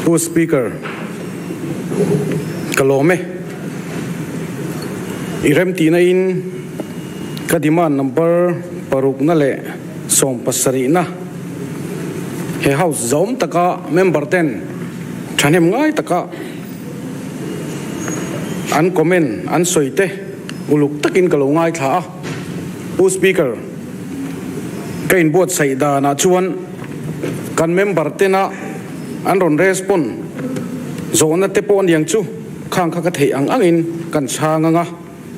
Pu Speaker, ka lawm e. I remtihna in ka demand number parukna leh sawmpasarihna he House zawm taka member ten thahnem ngai taka an comment an sawi te uluk takin ka lo ngaithla a. Pu Speaker, ka inbuatsaih danah chuan kan member tena an rawn respond zawhna te pawh aniang chu khang kha ka theih ang angin kan chhang ang a,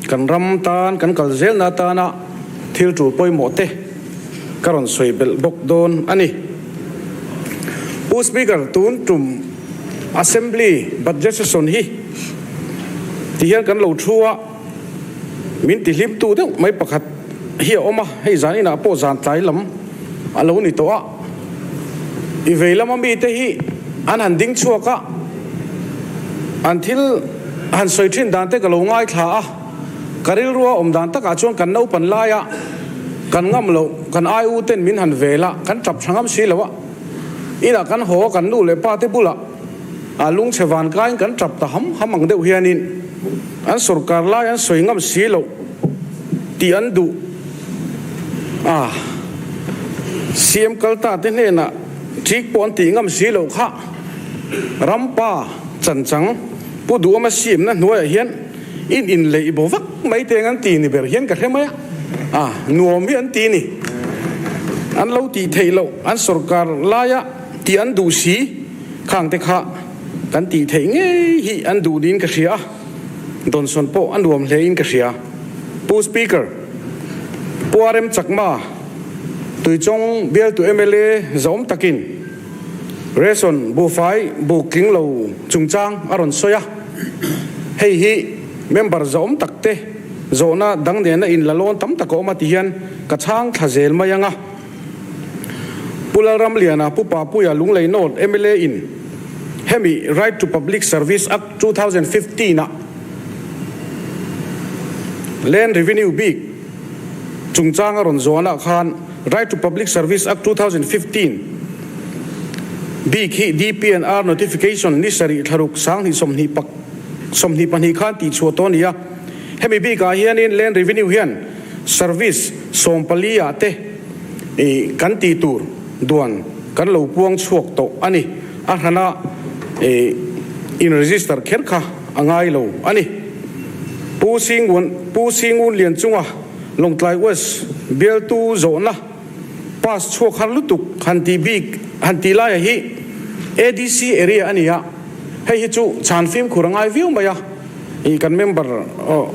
kan ram tan kan kal zelna atana thil tul pawimawh te ka rawn sawi belh bawk dawn a ni. Pu Speaker, tun tum Assembly Budget Session hi tihian kan lo thu a. Min ti hlimtu deuh mai pakhat hi a awm a, hei zan inah pawh zan tlai lam a lo ni tawh a, i vei lama mite hi an han ding chhuak a, an thil han sawi thin dan te ka lo ngaithla a, ka rilrua awm dan takah chuan kan naupan laia kan ngam loh kan ai u ten min han vel a, kan tap tha ngam si lo a, inah kan haw a kan nu leh pa te bulah. A lungchhe van kaiin kan tap ta ham ham ang deuh hianin an sorkar lai an sawi ngam si loh tih an duh a, CM kalta te hnenah ṭik pawh an tih ngam si loh kha rampa chanchang Pu Duhawma CM na hnuaiah hian in inleih bo vak mai teng an ti ni ber hian ka hre mai a, a nuam hi an ti ni. An lo tih theih loh an sorkar laia tih an duh si. Khang te kha kan tih theih ngei hi an duh niin ka hria a, dawnsawn pawh a nuam hle in ka hria. Pu Speaker, Pu RM Chakma, Tuichawng bialtu mla zawm takin ration buhfai buk tling lo chungchang a rawn sawi a, hei hi member zawm tak te zawhna dang nena inla lawn tam tak a awm a ti hian ka chhang thla zel mai ang a. Pu Lalramliana, Pu Papuia Lunglei North mla in hemi Right to Public Service Act 2015 ah Land Revenue bik chungchang a rawn zuanah khan Right to Public Service Act 2015 bik hi DPNR Notification ni sarih thlaruk sanghnih sawmhnih pak sawmhnih pahnih khan tihchhuah tawh a ni a. Hemi bikah hianin Land Revenue hian Service sawmpali ah te i kan tih tur duan kan lo puang chhuak tawh a ni. A hrana i in register kher kha a ngai lo a ni. Pu Singun Pu Singun Lianchunga Lawngtlai West bialtu zawhna pass chhuak har lutuk han tih bik han tih laia hi ADC area a ni a, hei hi chu chhan fimkhur a ngai viau mai a. I kan member aw.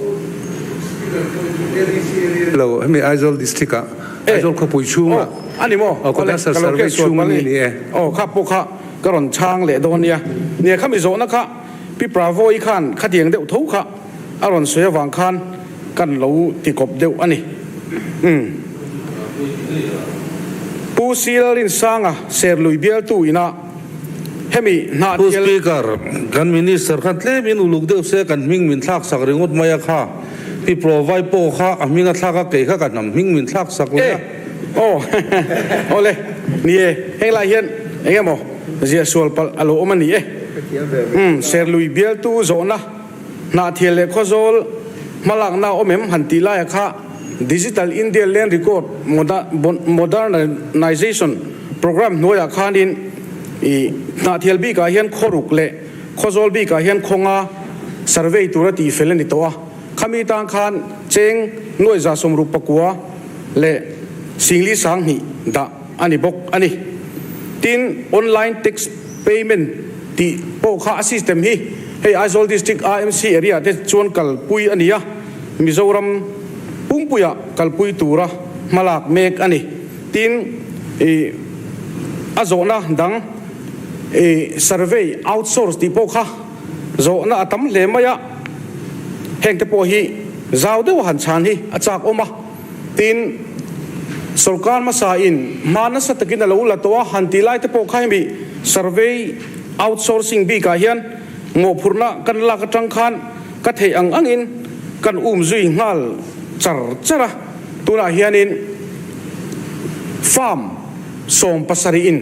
Lo hemi Aizawl district ah Aizawl khawpui chhung ah Aw ani maw aw Cadastral Survey chhung ani ni e. Aw kha pawh kha ka rawn chhang leh dawn nia. Nia khami zawhna kha Pi Pravo-i khan khatiang deuh tho kha a rawn sawi avang khan kan lo ti kawp deuh ani. Umm. Pu Silrinsanga Serlui bialtu ina. Hemi hnah Pu thial. Speaker, kan Minister khan tlem in uluk deuh se kan hming min thlak sak ringawt mai a kha. Pi Provai pawh kha a hming a thlak a, kei kha ka hnam hming min thlak sak leh a. E! Aw aw le, ni e, heng lai hian eng emaw ziah sual palh a lo awm a ni e. Umm, Serlui bialtu zawhna hnah thial leh khawzawl hmalakna a awm em han tih laia kha Digital India Land Record Modernization Programme hnuaiah khanin i hnahthial bikah hian khawruk leh khawzawl bikah hian khawnga survey tura tihfel a ni tawh a. Khami tang khan cheng nuai za sawmruk pakua leh singli sanghnih dah a ni bawk a ni. Tin, online tax payment tih pawh kha a system hi hei Aizawl District AMC area te chuan kalpui a ni a, Mizoram pumpuiah kalpui tura hmalak mek a ni. Tin, i a zawhna dang i survey outsource tih pawh kha zawhna a tam hle mai a, hengte pawh hi zau deuha han chhan hi a chak awm a. Tin, sorkar hmasa in hma nasa takin a lo la tawh a, han tih lai te pawh kha hemi survey outsourcing bikah hian mawhphurhna kan lak atang khan ka theih ang angin kan um zui nghal char char a, tunah hianin farm 70 in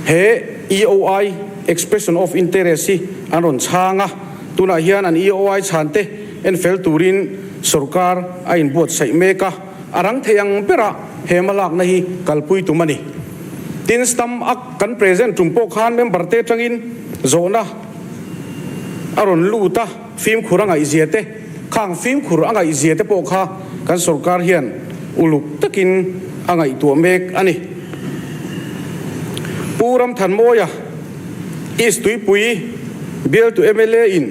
he. EOI, Expression of Interest, hi an rawn chhang a, tunah hian an EOI chhan te en fel turin sorkar a inbuatsaih mek a, a rang thei ang berah he hmalakna hi kalpui tum a ni. Tin, Stamp Act kan present tum pawh khan member te atangin zawhna a rawn lut a, fimkhur a ngaihzia te, khang fimkhur a ngaihzia te pawh kha kan sorkar hian uluk takin a ngaihtuah mek a ni. Pu Ramthanmawia, East Tuipui bialtu mla in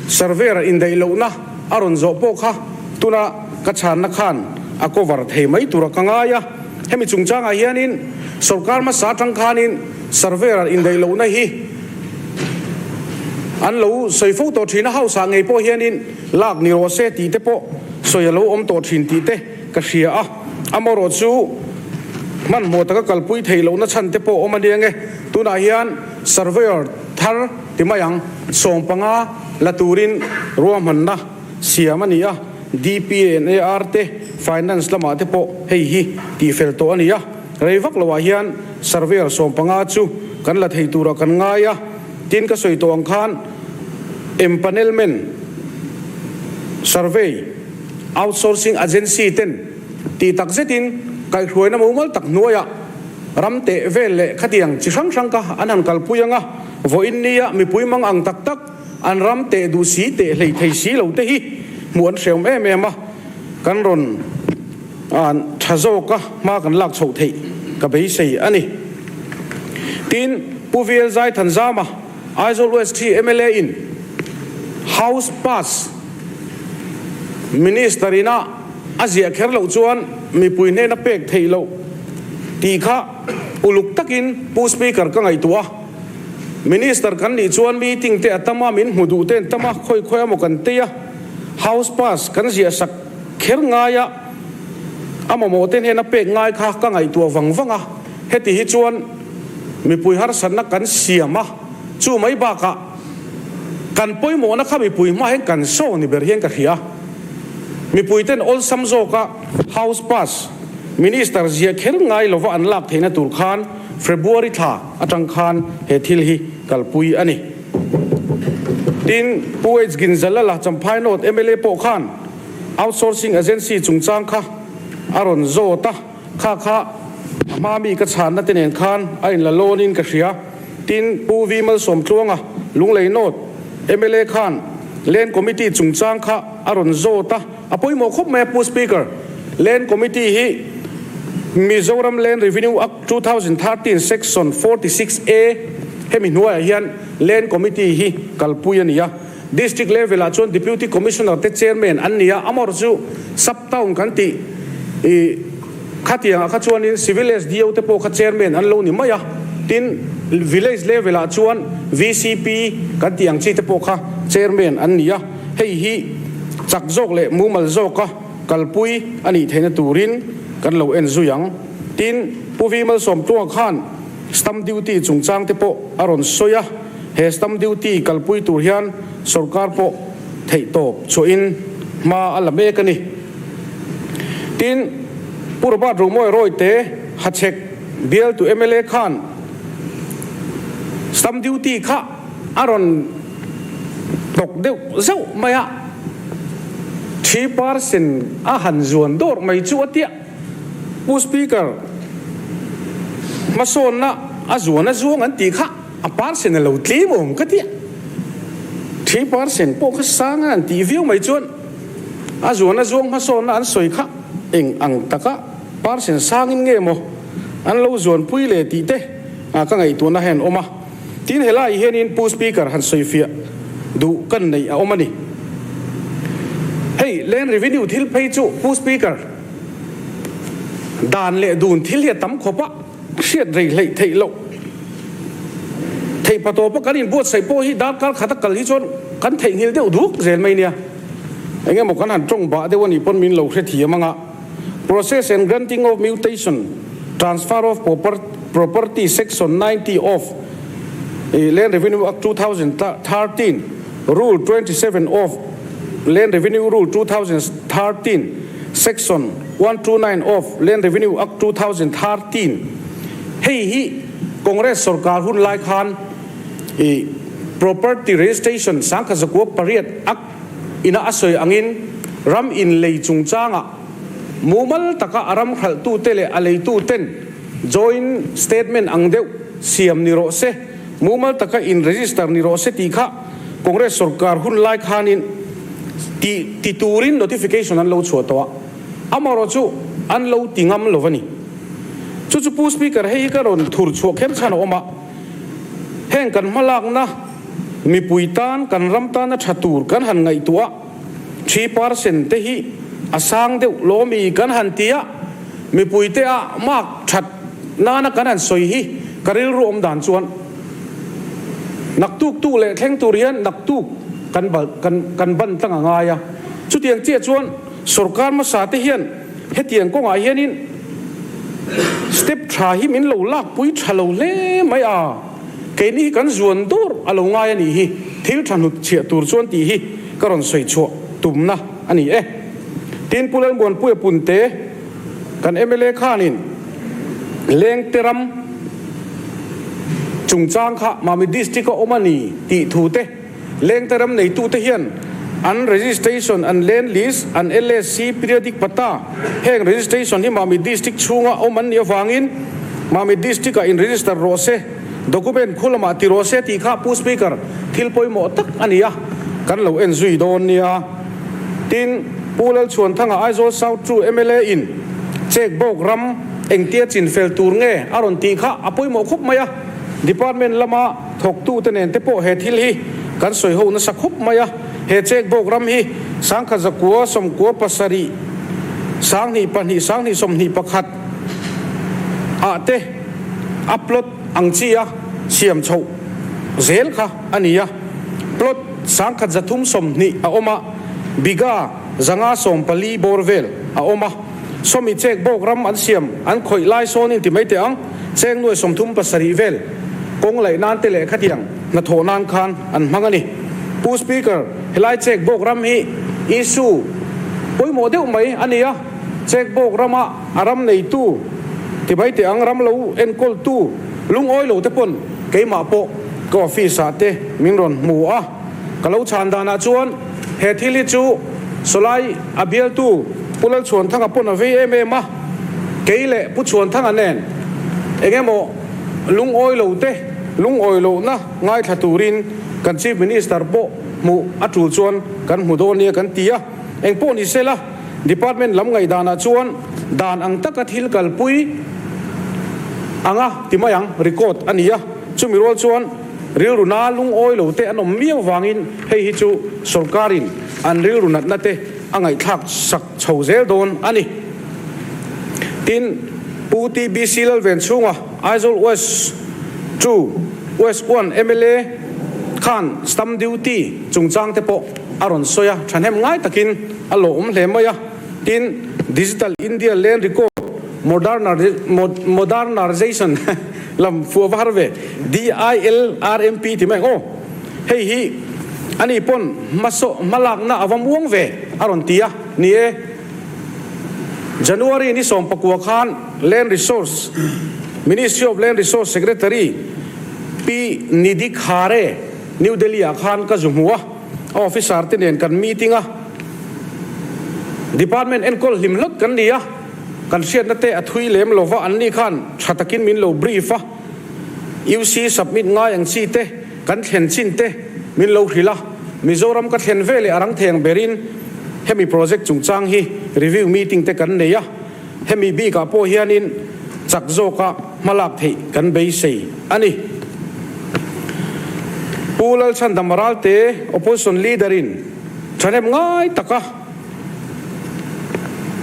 surveyor indaih lohna a rawn zawh pawh kha tuna ka chhanna khan a cover thei mai tura ka ngai a. Hemi chungchangah hianin sorkar hmasa atang khanin surveyor indaih lohna hi an lo sawi fo tawh thin a, house ah ngei pawh hianin lak ni rawh se tih te pawh sawi a lo awm tawh thin tih te ka hria a, amaherawh chu hmanhmawh taka kalpui theih lohna chhan te pawh awm a nia nge. Tunah hian surveyor thar ti mai ang, 15 la turin ruahmanna siam a ni a, DPA and AR te finance lamah te pawh hei hi tihfel tawh a ni a, rei vak loah hian surveyor 15 chu kan la thei turah kan ngai a, tin ka sawi tawh ang khan empanelment survey outsourcing agency ten tih tak zetin kaihhruaina mumal tak hnuaiah ram teh vel leh khatiang chi hrang hrang kha an han kalpui ang a, vawiin nia mipui mang ang tak tak an ram teh duh si teh hlei thei si lo te hi hmuh an hreawm em em a, kan rawn tha zawk a hma kan lak chhoh theih ka beisei a ni. Tin, Pu VL Zaithanzama, Aizawl West hi mla in House Pass Minister ina a ziah kher loh chuan mipui hnena pek theih loh tih kha uluk takin Pu Speaker ka ngaihtuah a. Minister kan nih chuan meeting te a tam a, min hmu duh te an tam a, khawi khawi emaw kan tei a, House Pass kan ziah sak kher ngai a, a mamawh te hnena pek ngai kha ka ngaihtuah vang vang a. Heti hi chuan mipui harsatna kan siam a, chu mai bakah kan pawimawhna kha mipui hma hian kan saw ni ber hian ka hria. Mipui ten awlsam zawka House Pass Minister zia kher ngai lova an lak theihna tur khan February thla atang khan he thil hi kalpui a ni. Tin, Pu H Ginzalala Champhai North mla pawh khan Outsourcing Agency chungchang kha a rawn zawt a. Kha kha a hma mi ka chhanna te nen khan a inla lawnin ka hria. Tin, Pu V Malsawmtluanga, Lunglei North mla khan Land Committee chungchang kha a rawn zawt a, a pawimawh khawp mai a Pu Speaker. Land Committee hi Mizoram Land Revenue Act 2013 Section 46 A hemi hnuaiah hian Land Committee hi kalpui a ni a. District level ah chuan Deputy Commissioner te Chairman an ni a, amawr chu Sub Town kan tih i khatiang ah kha chuanin Civil SDO te pawh kha Chairman an lo ni mai a, tin Village level ah chuan VCP kan tih ang chi te pawh kha Chairman an ni a, hei hi chak zawk leh mumal zawka kalpui a nih theihna turin kan lo en zui ang. Tin, Pu V Malsawmtluanga khan Stamp Duty chungchang te pawh a rawn sawi a. He stamp duty kalpui tur hian sorkar pawh theihtawp chhuahin hma a la mek a ni. Tin, Pu Robert Ruhmawi Rawite Hachhek bialtu mla khan stamp duty kha a rawn hnawk deuh zauh mai a, 3% a han zuan dawrh mai chu a tiah. Pu Speaker, hmasawnna a zuan a zuang an tih kha. A percent a lo tlem awm ka tia. 3% pawh kha sang a an tih viau mai chuan a zuan a zuang hmasawnna an sawi kha eng ang taka percent sangin nge maw an lo zuanpui le tih te ka ngaihtuahna hian awm a. Tin helai hianin Pu Speaker han sawifiah duh kan neih a awm a ni. Hei Land Revenue thil phei chu Pu Speaker dan leh dun thil hi a tam khawp a. Hriat rei hleih theih loh theih patawpa kan inbuatsaih pawh hi darkar khata kal hi chuan kan theihnghilh deuh duk zel mai nia. Eng emaw kan han tawng bah deuh a nih pawn min lo hrethiam ang a. Process and granting of mutation, transfer of property section 90 of Land Revenue Act 2013, Rule 27 of Land Revenue Rule 2013, Section 129 of Land Revenue Act 2013. Hei hi. Congress sorkar hun lai khan i Property Registration 1908 Act ina a sawi angin ram in lei chungchangah mumal taka a ram hralhtute leh a leituten joint statement ang deuh siam ni rawh se, mumal taka in register ni rawh se tih kha Congress sorkar hun lai khanin ti ti turin notification an lo chhuah tawh a, amaherawh chu an lo ti ngam lo a ni. Chu chu Pu Speaker hei hi ka rawn thur chhuah kher chhan a awm a, heng kan hmalakna mipui tan kan ram tana tha tur kan han ngaihtuah a, 3% te hi a sang deuh lawmi kan han ti a, mipui te a mark that nana kan han sawi hi ka rilru awm dan chuan naktuk tu leh thleng tur hian naktuk kan kan kan ban tlang a ngai a. Chutiang chiah chuan sorkar hmasa te hian hetiang kawngah hianin step tha hi min lo lakpui tha lo hle mai a, keini hi kan zuan dawr a lo ngai a nih hi, thil tha hnut chhiah tur chuan tih hi ka rawn sawi chhuah tumna a ni e. Tin, Pu Lalmuanpuia Punte kan mla khanin Lengte ram chungchang kha Mami District a awm a ni tih thu te, Lengte ram neitute hian an registration, an land list, an LSC periodic patta heng registration hi Mami District chhunga awm an nih avangin Mami District-ah in register rawh se, document khu lamah ti rawh se tih kha Pu Speaker thil pawimawh tak a ni a, kan lo en zui dawn nia. Tin, Pu Lalchhuanthanga Aizawl South Two mla in check bawk ram engtia chin fel tur nge a rawn tih kha a pawimawh khawp mai a, Department lama thawktute nen te pawh he thil hi kan sawi ho nasa khawp mai a, he check bawk ram hi 1900 97 20 20 21 ah te a plot ang chi a siam chhoh zel kha a ni a, plot 1320 a awm a, bigha 514 bawr vel a awm a, sawmi check bawk ram an siam an khawih lai sawn in ti mai teh ang, cheng nuai 37 vel kawng laih nan te leh khatiang hnathawh nan khan an hmang a ni. Pu Speaker, helai check bawk ram hi issue pawimawh deuh mai a ni a, check bawk rama a ram neitu ti mai teh ang, ram lo enkawltu lungawi lo te pawn keimah pawh ka office ah te min rawn hmu a, ka lo chhan danah chuan he thil hi chu sawlai a bialtu Pu Lalchhuanthanga pawn a vei em em a, kei leh Pu Chhuanthanga nen eng emaw lungawi lo te lungawi lohna ngaithla turin kan Chief Minister pawh hmuh a tul chuan kan hmu dawn nia kan ti a, engpawh ni sela Department lam ngaihdanah chuan dan ang taka thil kalpui anga ti mai ang record a ni a, chumi rual chuan rilru na lungawi lo te an awm miau vangin hei hi chu sorkarin an rilru natna te a ngaihthlak sak chho zel dawn a ni. Tin, Pu TBC Lalvenchhunga, Aizawl West Two, West One mla khan stamp duty chungchang te pawh a rawn sawi a, thahnem ngai takin a lawm hle mai a. Tin, Digital India Land Record Modernisation lam fuh va har ve, DILRMP ti mai ang aw. Hei hi ani pawn hmasawh hmalakna a va muang ve a rawn ti a, ni e. January ni 19 khan Land Resource, Ministry of Land Resource Secretary Pi Nidhi Khare, New Delhi ah khan ka zu hmu a, a officer te nen kan meeting a, Department enkawl hlim hlawt kan ni a, kan hriatna te a thui lem lo va, anni khan tha takin min lo brief a, UC submit ngai ang chi te, kan thlen chin te min lo hrilh a, Mizoram ka thlen ve leh a rang thei ang berin hemi project chungchang hi review meeting te kan nei a, hemi bikah pawh hianin chak zawka hmalak theih kan beisei a ni. Pu Lalchhandama Ralte, Opposition Leader in thahnem ngai taka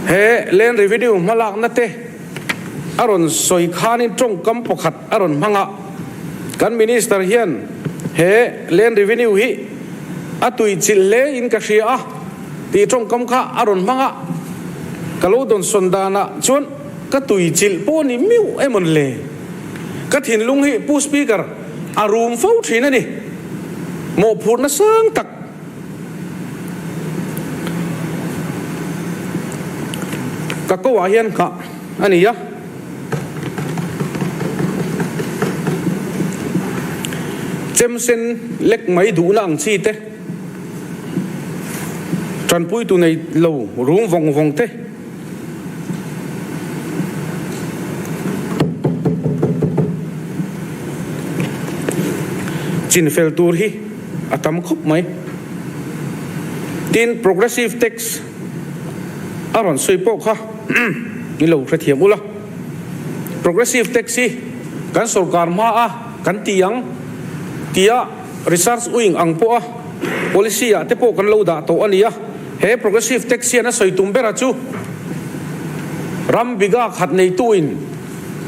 he Land Revenue hmalakna te a rawn sawi khanin tawngkam pakhat a rawn hmang a, kan Minister hian he Land Revenue hi a tuichilh hle in ka hria a tih tawngkam kha a rawn hmang a, ka lo dawnsawn danah chuan ka tuichilh pawh ni miuh emawn le? Ka thinlung hi Pu Speaker a rum fo thin a ni. Mawhphurhna sang tak. Ka ko ah hian nghah a ni a. Chem sen lek mai duhna ang chi te, tanpuitu nei lo rum vawng vawng te, Chinfel tur hi a tam khawp mai. Tin, progressive tax a rawn sawi pawh kha ni lo hrethiam ula. Progressive tax hi kan sorkar hma a kan ti ang tia research wing ang pawha policy ah te pawh kan lo dah tawh a ni a. He progressive tax hian a sawi tum bera chu ram biga khat neituin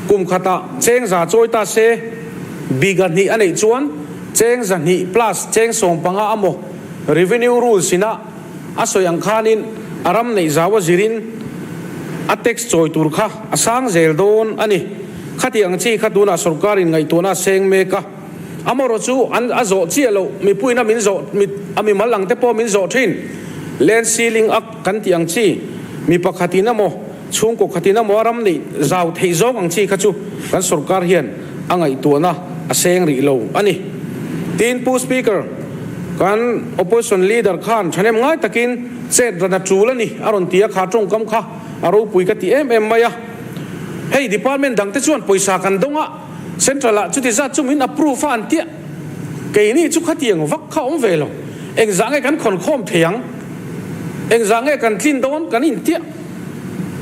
kum khatah cheng za chawi ta se, biga hnih a neih chuan cheng za hnih plus cheng 15 amaw revenue rules ina a sawi ang khanin a ram neih zau a zirin a tax chawi tur kha a sang zel dawn a ni. Khati ang chi kha tunah sorkarin ngaihtuahna a seng mek a. Amaherawh chu an a zawh chiah loh, mipuiin a min zawh, a mimal ang te pawh min zawh thin. Land ceiling Act kan tih ang chi, mi pakhatin emaw, chhungkaw khatin emaw a ram neih zau theih zawng ang chi kha chu kan sorkar hian a ngaihtuahna a seng rih lo a ni. Tin, Pu Speaker, kan Opposition Leader khan thahnem ngai takin chet ran a tul a ni a rawn ti a, kha tawngkam kha a ropui ka ti em em mai a. Hei department dangte chuan pawisa kan dawng a. Central ah chuti zat chu min approve a an tiah. Keini chu khatiang vak kha awm ve lo. Engzah nge kan khawn khawm thei ang? Engzah nge kan tlin dawn kan intiah?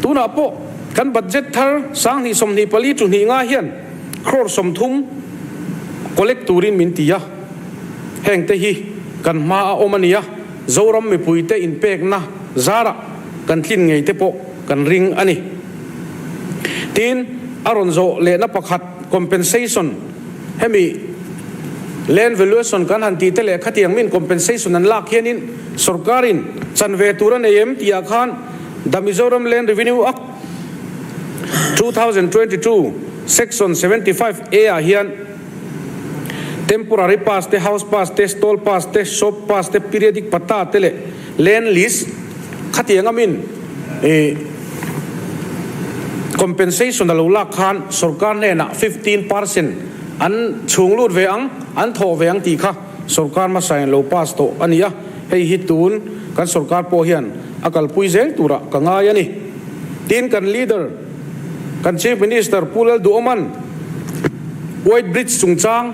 Tunah pawh kan budget thar 2024 chu hnih nga hian crore 30 collect turin min ti a. Hengte hi kan hma a awm a nia. Zoram mipuite inpekna zarah kan tlin ngei te pawh kan ring a ni. Tin, a rawn zawh lehna pakhat compensation, hemi land valuation kan han tih te leh khatiang min compensation an lak hianin sorkarin chanve tur a nei em tihah khan The Mizoram Land Revenue Act, 2022 Section 75 A ah hian Temporary pass te, house pass te, stall pass te, shop pass te, periodic patta te leh land lease khatiang a min compensation a lo lak khan sorkar hnenah 15 percent an chhung lut ve ang, an thawh ve ang tih kha sorkar hmasa in lo pass tawh a ni a, hei hi tun kan sorkar pawh hian a kalpui zel turah ka ngai a ni. Tin kan leader. Kan Chief Minister Pu Lalduhawma'n White Bridge chungchang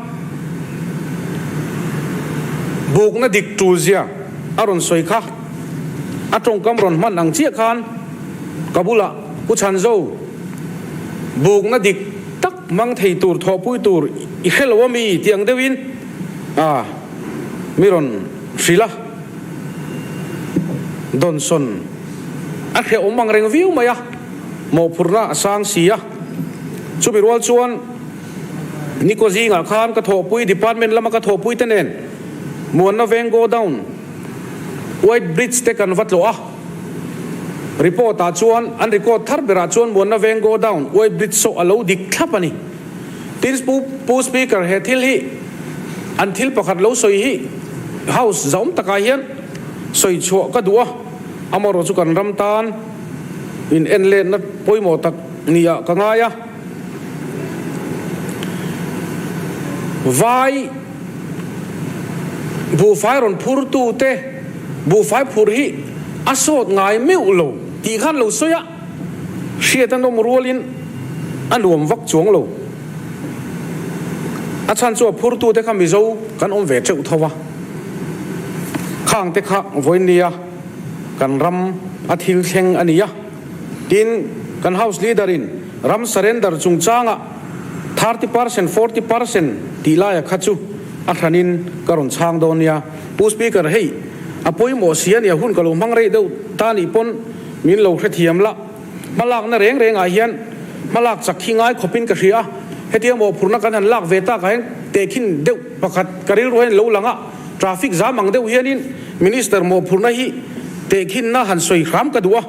bukna dik tulzia a rawn sawi kha a tawngkam rawn hman ang chiah khan ka bulah Pu Chhanzo bukna dik tak hmang thei tur thawhpui tur i hre lo ami tih ang deuhin a mi rawn hrilh a, dawnsawn a hrehawm ang reng viau mai a. Mawhphurhna a sang si a, chumi rual chuan Niko zingah khan ka thawhpui department lama ka thawhpui te nen Muanna Veng Go Down White Bridge te kan va tlawh a, report ah chuan an record thar berah chuan Muanna Veng Go Down White Bridge saw a lo dik thlap a ni. Tin Pu Speaker he thil hi an thil pakhat lo sawi hi House zahawm takah hian sawi chhuah ka duh a, amaherawhchu chu kan ram tan In en letna pawimawh tak nia ka ngai a. Vai buhfai rawn phurtu te buhfai phur hi a sawt ngai meuh lo tih khan lo sawi a, hriat an awm rualin a nuam vak chuang lo. A chhan chu a phurtu te kha Mizo kan awm ve teuh tho a, khang te kha vawiin nia. Kan ram a thil thleng a ni a, tin kan House Leader in ram surrender chungchanga 30 percent, 40 percent tih laia kha chu a hranin ka rawn chhang dawn nia. Pu Speaker, hei a pawimawh si a nia, hun ka lo hmang rei deuh ta nih pawn min lo hrethiam la. Hmalakna reng rengah hian hmalak chak hi ngai khawpin ka hria a, hetiang mawhphurhna kan han lak ve takah hian tehkhin deuh pakhat ka rilru hian lo lang a, Traffic zam ang deuh hianin Minister mawhphurhna hi tehkhinna han sawi hram ka duh a.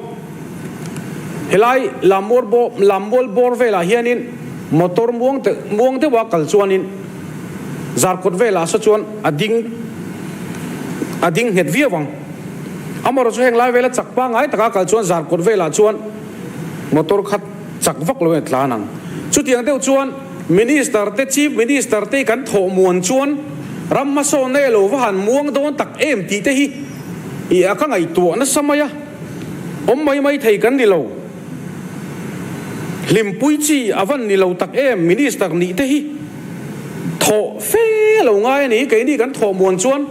Helai Lammual bawr Lammual bawr velah hianin motor muang muang deuha kal chuanin Zarkawt velah saw chuan a ding a ding nghet viau ang. Amaherawhchu heng lai vela chak pangngai taka kal chuan Zarkawt velah chuan motor kha chak vak lo in a tlan ang. Chutiang deuh chuan Minister te Chief Minister te hi kan thawh muan chuan. Ram hmasawnna e lo va han muang dawn tak em tih te hi i a ka ngaihtuah nasa mai a, awm mai mai thei kan ni lo. Hlimpui chi a van ni lo tak em Minister nih te hi thawh fe lo ngai a ni, keini kan thawh muan chuan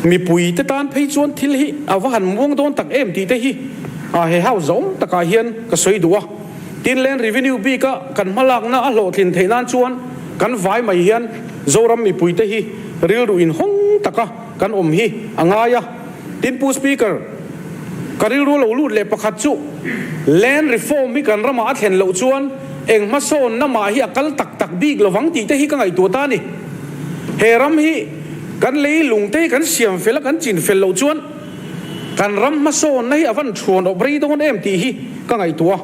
mipui te tan phei chuan thil hi a va han muang dawn tak em tih te hi a he house zawng takah hian ka sawi duh a. Tin Land Revenue bika kan hmalakna a hlawhtlin theih nan chuan kan vai mai hian Zoram mipuite hi rilru inhawng taka kan awm hi a ngai a. Tin Pu Speaker, ka rilru lo lut leh pakhat chu Land Reform hi kan ramah a thlen loh chuan eng hmasawnna mah hi a kal tak tak bik lovang tih te hi ka ngaihtuah ta a ni. He ram hi kan lei lung te hi kan siam fel a kan chin fel loh chuan Kan ram hmasawnna hi a van thuan awp rei dawn em tih hi ka ngaihtuah a.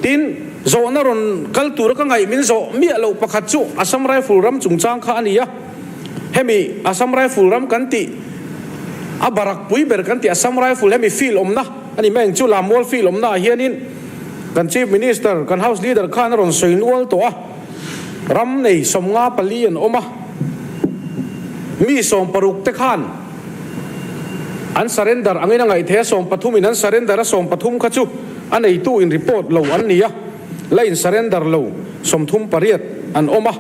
Tin, zawhna rawn kal tura ka ngaih min zawh miah loh pakhat chu Assam Rifle ram chungchang kha a ni a. Hemi Assam Rifle ram kan tih, a barak pui ber kan tih Assam Rifle hemi field awmna a ni mai ang chu, Lammual field awmna ah hianin kan Chief Minister, kan House Leader khan a rawn sawi nual tawh a. Ram nei 54 an awm a, mi 60 te khan, An surrender angin a ngaih thei a, 13 in an surrender a, 13 kha chu a neitu in report lo an ni a, la in surrender lo 38 an awm a.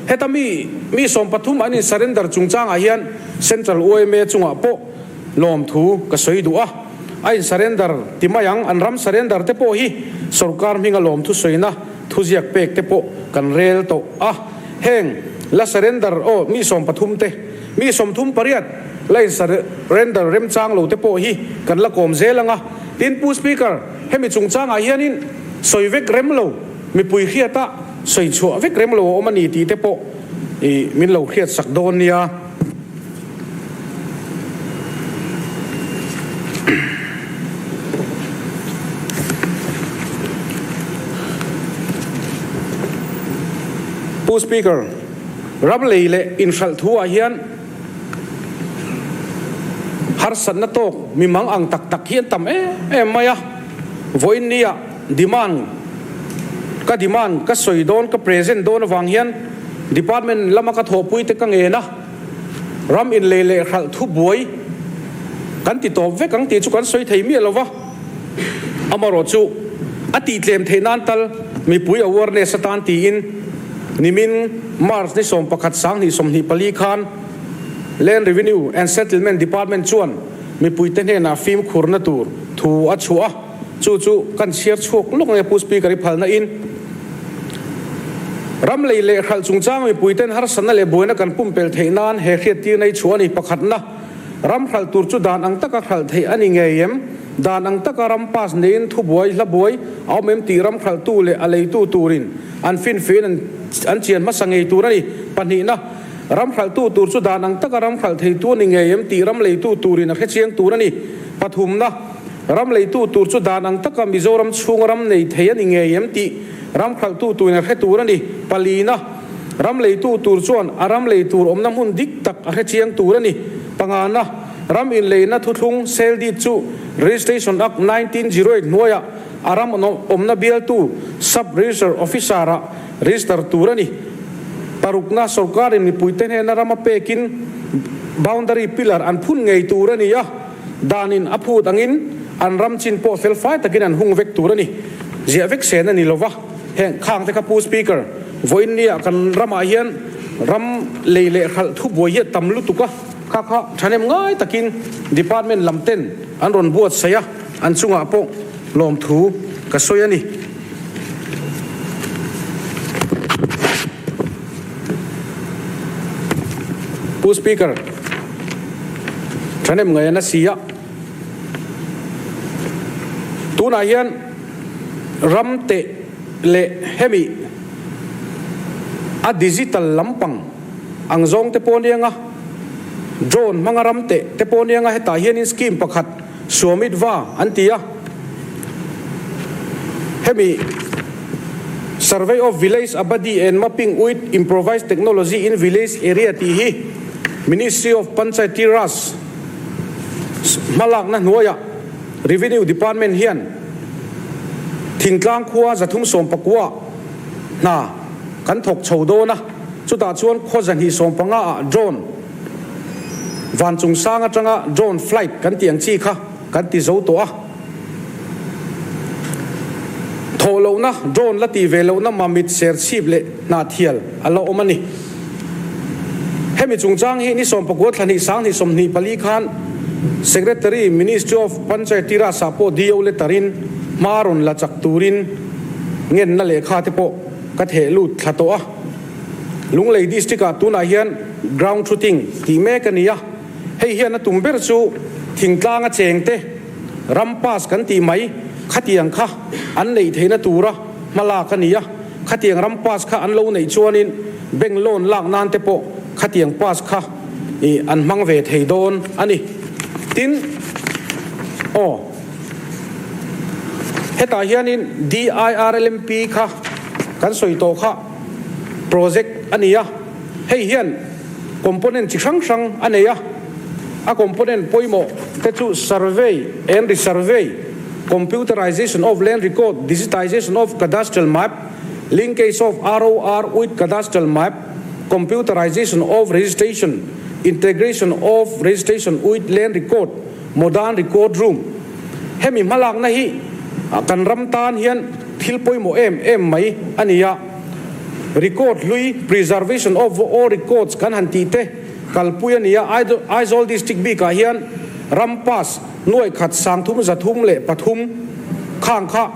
Heta mi mi 13 an in surrender chungchangah hian Central yma chungah pawh lawmthu ka sawi duh a, a in surrender ti mai ang, an ram surrender te pawh hi sorkar hminga lawmthu sawina thuziak pek te pawh kan rel tawh a, heng la surrender aw mi 13 te. Mi 38 la in surrender remchang lo te pawh hi kan la kawm zel ang a. Tin, Pu Speaker, hemi chungchangah hianin sawi vek rem lo, mipui hriata sawi chhuah vek rem lo a awm a ni tih te pawh i min lo hriatsak dawn nia. Pu Speaker. Ram lei leh inhralh thu ah hian harsatna tawk mimang ang tak tak hi an tam em em mai a, vawiin ni ah demand ka demand ka sawi dawn ka present dawn avang hian department lama ka thawhpui te ka ngen a, ram inlei leh hralh thu buai kan ti tawp vek ang tih chu kan sawi thei miah lo va, amarawh chu a tih tlem theih nan tal mipui awareness atan tiin. Nimin March ni 11 2024 khan Land Revenue and Settlement Department chuan mipuite hnenah fimkhurna tur thu a chhuah a, chu chu kan chhiar chhuak lawk nge Pu Speaker i phalna in. Ram lei leh hralh chungchang mipuiten harsatna leh buaina kan pumpelh theih nan he hriattirna i chhuah a ni pakhatna. Ram hralh tur chu dan ang taka hralh theih a ni ngei em? Dan ang taka ram pass neiin thubuai, hlabuai a awm em tih ram hralhtu leh a leitu turin an finfiin an an chian hmasa ngei tur a ni. Pahnihna, ram hralhtu tur chu dan ang taka ram hralh theitu a ni ngei em tih ram leitu turin a hrechiang tur a ni. Pathumna, ram leitu tur chu dan ang taka Mizoram chhunga ram nei thei a ni ngei em tih ram hralhtu turin a hre tur a ni. Palina, ram leitu tur chuan a ram lei tur awmna hmun dik tak a hrechiang tur a ni. Pangana, ram inleina thuthlung, sale deed, chu Registration Act 1908 hnuaiah a ram awmna bialtu Sub Register Officer-ah register tur a ni. Parukna sorkarin mipuite hnena ram a pekin boundary pillar an phun ngei tur a ni a, danin a phut angin an ram chin pawh felfai takin an hung vek tur a ni. Ziah vek sen a ni lova, heng khang te kha Pu Speaker, vawiin nia kan ramah hian ram lei leh hralh thubuai hi a tam lutuk a, kha kha thahnem ngai takin department lam ten an rawn buatsaih a, an chungah pawh lawmthu ka sawi a ni. Pu Speaker, thahnem ngaih a na si a, tunah hian ram teh leh hemi a digital lampang ang zawng te pawh aniang a, drone hmanga ram teh te pawh aniang a, hetah hianin scheme pakhat Swamitva an ti a, hemi Survey of Village Abadi and Mapping with Improvised Technology in Village Area tih hi Ministry of Panchayati Raj hmalakna hnuaiah Revenue Department hian thingtlang khua 319 hna kan thawk chho dawn a. Chutah chuan khaw 215 ah drone, van chung sang atanga drone flight kan tih ang chi kha kan ti zo tawh a. Thawh lohna, drone la tih ve lohna mamit ser chhip leh hnahthial a la awm a ni. Hemi chungchang hi ni 19 thla hnih 2024 khan Secretary, Ministry of Panchayati Raj ah pawh DO letter in hma rawn la chak turin ngenna lehkha te pawh ka theh lut thla tawh a. Lunglei District ah tunah hian ground truthing tih mek a ni a, hei hian a tum ber chu thingtlanga cheng te ram pass kan tih mai khatiang kha an neih theihna tura hmalak a ni a, khatiang ram pass kha an lo neih chuanin bank loan lak nan te pawh khatiang pass kha ih an hmang ve thei dawn a ni. Tin, aw hetah hianin DIRLMP kha kan sawi tawh kha project a ni a, hei hian component chi hrang hrang a nei a, a component pawimawh te chu survey and resurvey, computerization of land record, digitization of cadastral map, linkage of ROR with cadastral map, computerization of registration, integration of registration with land record, modern record room. Hemi hmalakna hi kan ram tan hian thil pawimawh em em mai a ni a. Record hlui, preservation of all records kan han tih te kalpui a ni a. Aizawl District bikah hian ram pass nuaih khat 3303 khang kha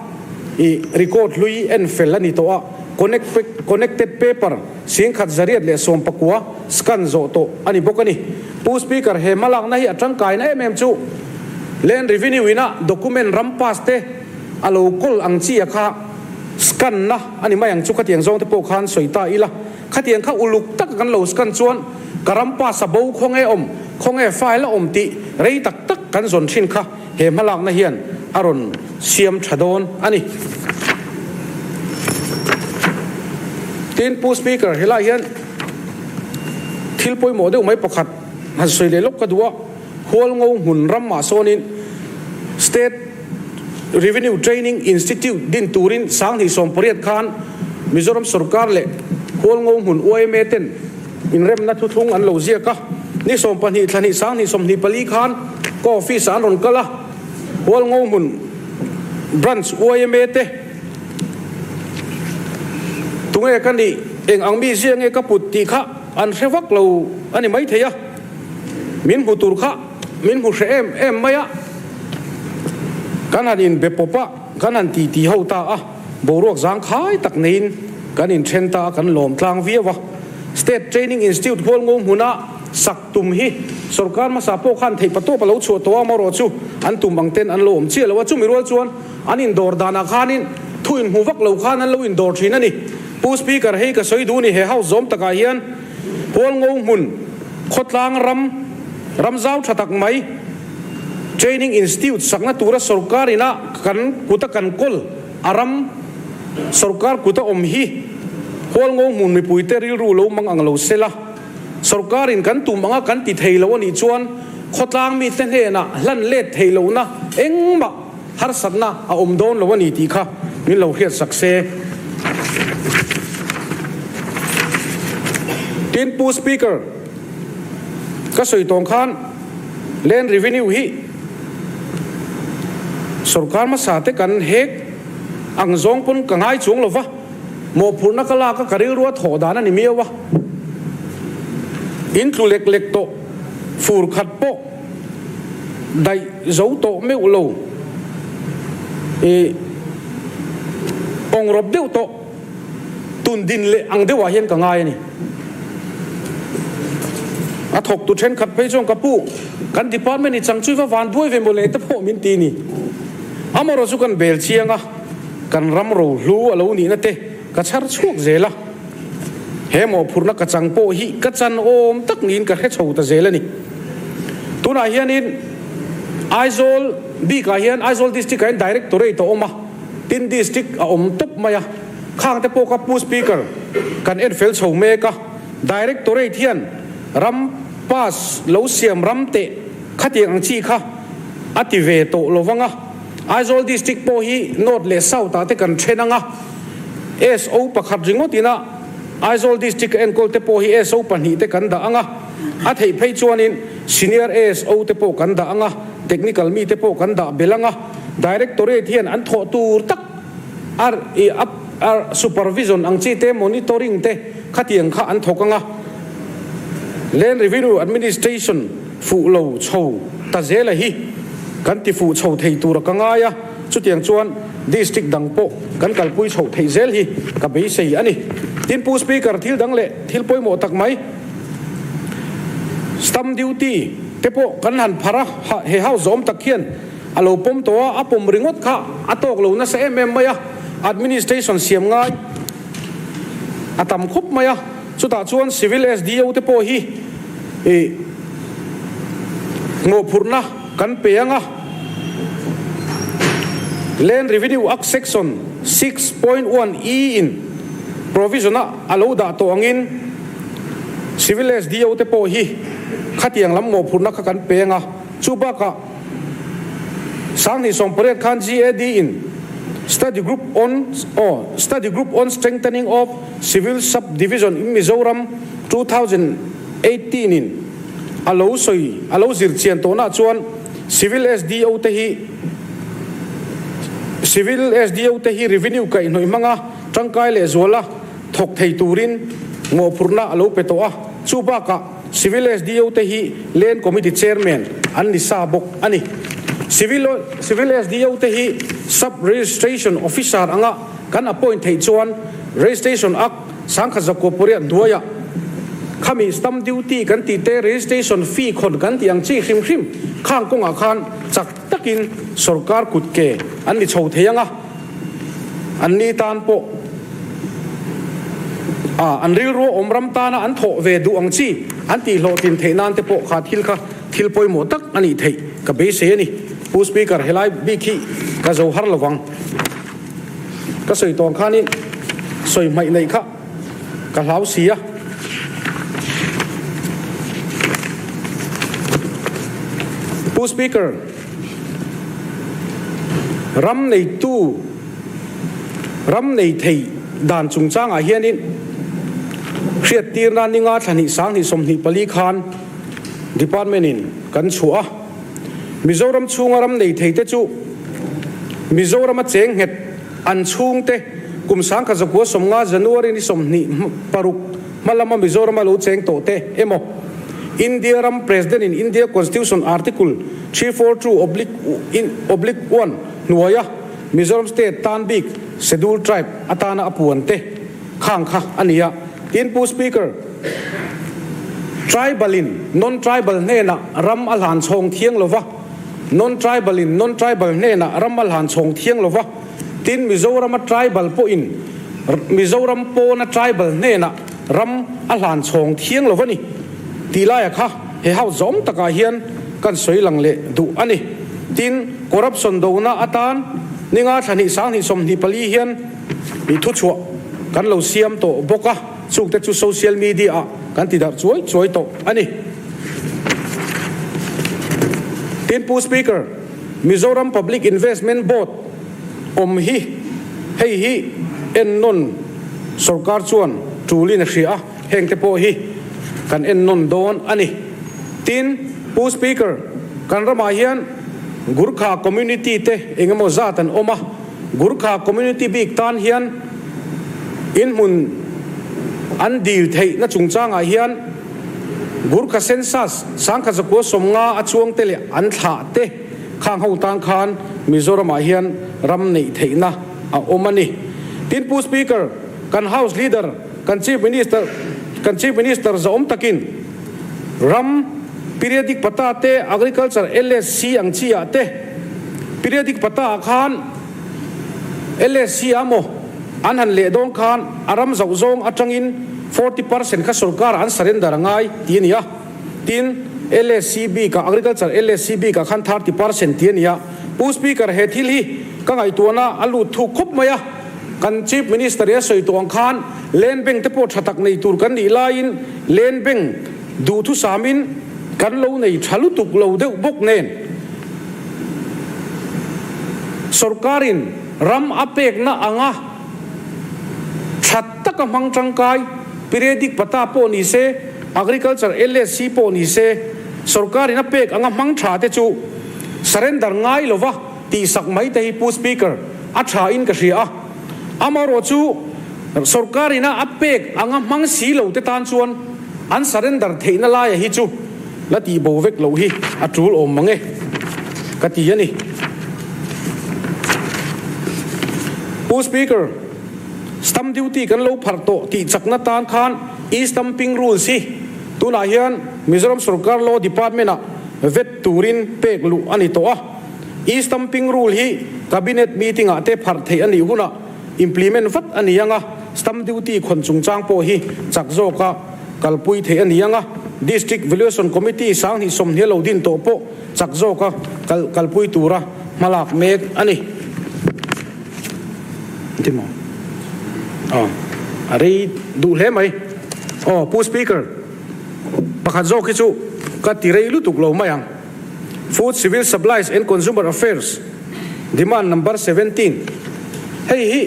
i record hlui en fel a ni tawh a. Connected paper 1919 scan zawh tawh a ni bawk a ni. Pu Speaker, he hmalakna hi a tangkaina em em chu Land Revenue ina document ram pass te a lo kawl ang chi a kha scan na a ni mai ang chu khatiang zawng te pawh khan sawi ta ila. Khatiang kha uluk taka kan lo scan chuan ka ram pass a bo khawnge awm, khawnge file a awm tih rei tak tak kan zawn thin kha he hmalakna hian a rawn siam tha dawn a ni. Tin, Pu Speaker, helai hian thil pawimawh deuh mai pakhat han sawi leh lawk ka duh a, Hualngo hmun ramah sawnin State Revenue Training Institute din turin 2018 khan Mizoram sorkar leh Hualngo hmun yma ten inremna thuthlung an lo ziak a, ni 12 thla hnih 2024 khan ka office ah an rawn kal a, Hualngo hmun Branch yma te tunge ka nih, eng ang mi zia nge ka put tih kha an hre vak lo a ni maithei a. Min hmu tur kha min hmu hreh em em mai a, kan han inbe pawp a, kan han titi ho ta a, boruak zangkhai tak neiin kan inthen ta a, kan lawm tlang viau a. State Training Institute Hualngo hmuna sak tum hi sorkar hmasa pawh khan theih patawp a lo chhuah tawh a, amaherawh chu an tum ang ten an lo awm chiah lo a, chumi rual chuan an indawr danah khanin thu inhmu vak lo khan an lo indawr thin a ni. Pu Speaker, hei ka sawi duh ni, he House zawm takah hian Hualngo hmun, khawtlang ram, ram zau tha tak mai, Training Institute sakna tura sorkar ina kan kuta kan kawl a ram sorkar kuta awm hi Hualngo hmun mipuite rilru lo mang ang lo sela, sorkar in kan tum anga kan ti thei lo a nih chuan khawtlang mite hnenah hlan let thei lohna engmah Harsatna a awm dawn lo a ni tih kha min lo hriat sak se. Tin, Pu Speaker, ka sawi tawng khan Land Revenue hi sorkar hmasa te kan hek ang zawng pawn ka ngai chuang lo va, mawhphurhna ka lak a, ka rilru a thawh dan a ni miau a. In tlu lek lek tawh fur khat pawh. Daih zo tawh meuh lo i awng rawp deuh tawh tun din leh ang deuhah hian ka ngai a ni. A thawktu thenkhat phei chuan ka pu, kan department i chang chu i va van buai ve maw le te pawh min ti ni. Amaherawh chu kan bel chiang a, kan ram rohlu a lo nihna te ka chhar chhuak zel a. He mawhphurhna ka chang pawh hi ka chan awm tak niin ka hre chho ta zel a ni. Tunah hianin Aizawl bikah hian Aizawl District ah hian Directorate a awm a, tin District a awm tawp mai a, khang te pawh kha Pu Speaker kan en fel chho mek a, Directorate hian ram pass lo siam ram teh khatiang ang chi kha a ti ve tawh lo vang a, Aizawl District pawh hi North leh South ah te kan then ang a. SO pakhat ringawt ina. Aizawl District a enkawl te pawh hi SO pahnihte kan dah ang a, a theih phei chuanin Senior ASO te pawh kan dah ang a, Technical mite pawh kan dah belh ang a, Directorate hian an thawh tur tak a a supervision ang chi te, monitoring te khatiang kha an thawk ang a, Land Revenue Administration fuh lo chho ta zela hi kan ti fuh chho thei tura ka ngai a, chutiang chuan District dang pawh kan kalpui chhoh theih zel hi ka beisei a ni. Tin Pu Speaker thil dang leh thil pawimawh tak mai Stamp Duty te pawh kan han phar a, he House zawm tak hian a lo pawm tawh a, a pawm ringawt kha a tawk lo nasa em em mai a, Administration siam ngai a tam khawp mai a, chutah chuan Civil SDO te pawh hi ih mawhphurhna kan pe ang a, Land Revenue Act Section 6.1 E in provision a a lo dah tawh angin Civil SDO te pawh hi khatiang lam mawhphurhna kha kan pe ang a, chu bakah 2018 khan GAD in Study Group on aw Study Group on Strengthening of Civil Sub-Division in Mizoram 2018 in a lo sawi a lo zir chian tawhna chuan Civil SDO te hi Civil SDO te hi Revenue kaihhnawih hmanga tangkai leh zuala thawk thei turin mawhphurhna a lo pe tawh a, chu bakah Civil SDO te hi Land Committee Chairman an ni sa bawk a ni. Civil Civil SDO te hi Sub Registration Officer anga kan appoint theih chuan Registration Act 1998 hnuaiah khami stamp duty kan tih te registration fee khawn kan tih ang chi hrim hrim khang kawngah khan chak takin sorkar kut ke an ni chho thei ang a, an ni tan pawh a an rilru awm ram tana an thawh ve duh ang chi an tih hlawhtlin theih nan te pawh kha thil kha thil pawimawh tak a nih theih ka beisei a ni. Pu Speaker, helai bik hi ka zo har lovang. Ka sawi tawn khanin sawi hmaih neih kha ka hlau si a. Pu Speaker, ram neitu, ram nei thei dan chungchangah hianin hriattirna ninga thla hnih 2024 khan Department in kan chhuah a. Mizoram chhunga ram nei thei te chu Mizorama cheng nghet an chhungte kum 1950 January ni 26 hma lama Mizorama lo cheng tawh te emaw India ram President in India Constitution Article 342 oblique oblique one hnuaia Mizoram State tan bik Schedule Tribe atana a puan te khang kha a ni a. Tin Pu Speaker, Tribal in non-tribal hnenah ram a hlan chhawng thiang lova, non-tribal in non-tribal hnenah ram a hlan chhawng thiang lova, tin Mizorama tribal pawhin Mizoram pawna tribal hnenah ram a hlan chhawng thiang lova ni tih laia kha he house zawm takah hian kan sawi lang leh duh a ni. Tin, corruption dona atan ninga thla hnih 20 24 hian i thuchhuah kan lo siam tawh bawk a, chungte chu social media ah kan ti darh chuai chuai tawh a ni. Tin Pu Speaker, Mizoram Public Investment Board awm hi hei hi ennawn sorkar chuan tulin a hria a, hengte pawh hi kan ennawn dawn a ni. Tin Pu Speaker, kan ramah hian Gurkha community te engemaw zat an awm a, Gurkha community bik tan hian inhmun an dil theihna chungchangah hian Gurkha census 1950 a chuangte leh an thlah te khang ho tan khan Mizoramah hian ram neih theihna a awm a ni. Tin Pu Speaker, kan House Leader, kan Chief Minister, kan Chief Minister zahawm takin ram periodic pata te, Agriculture LSC ang chi ah te, Periodic pata ah khan LSC ah maw an han leh dawn khan a ram zauh zawng atangin 40% kha sorkar ah an surrender a ngai tih a ni a. Tin, LSC bik ah, Agriculture LSC bik ah khan 30% tih a ni a. Pu Speaker, he thil hi ka ngaihtuahna a lut thuk khawp mai a. Kan Chief Minister i a sawi tawh ang khan Land Bank te pawh tha tak nei tur kan nih laiin Land Bank duhthusamin kan lo nei tha lutuk lo deuh bawk nen sorkarin ram a pekna anga tha taka hmang tangkai. Periodic Patta pawh ni se, Agriculture LSC pawh ni se, sorkarin a pek anga hmang tha te chu surrender ngai lova tihsak mai te hi Pu Speaker, a tha in ka hria a. Amaherawh chu sorkarin a a pek anga hmang si lo te tan chuan an surrender theihna laia hi chu la tih bo vek loh hi a tul awm mang e ka ti a ni. Pu Speaker, Stamp duty kan lo pharh tawh tih chakna tan khan e-stamping rules hi tunah hian Mizoram sorkar Law Department ah vet turin pek luh a ni tawh a. E-stamping rule hi Cabinet meeting ah te pharh theih a nih hunah implement vat a ni ang a, stamp duty khawn chungchang pawh hi chak zawka kalpui theih a ni ang a, District Valuation Committee 20 sawmhnih a lo din tawh pawh chak zawka kalpui tura hmalak mek a ni. Ti maw? Aw, a rei duh hle mai. Aw, Pu Speaker, pakhat zawk hi chu ka ti rei lutuk lo mai ang. Food, Civil Supplies and Consumer Affairs, Demand Number 17, hei hi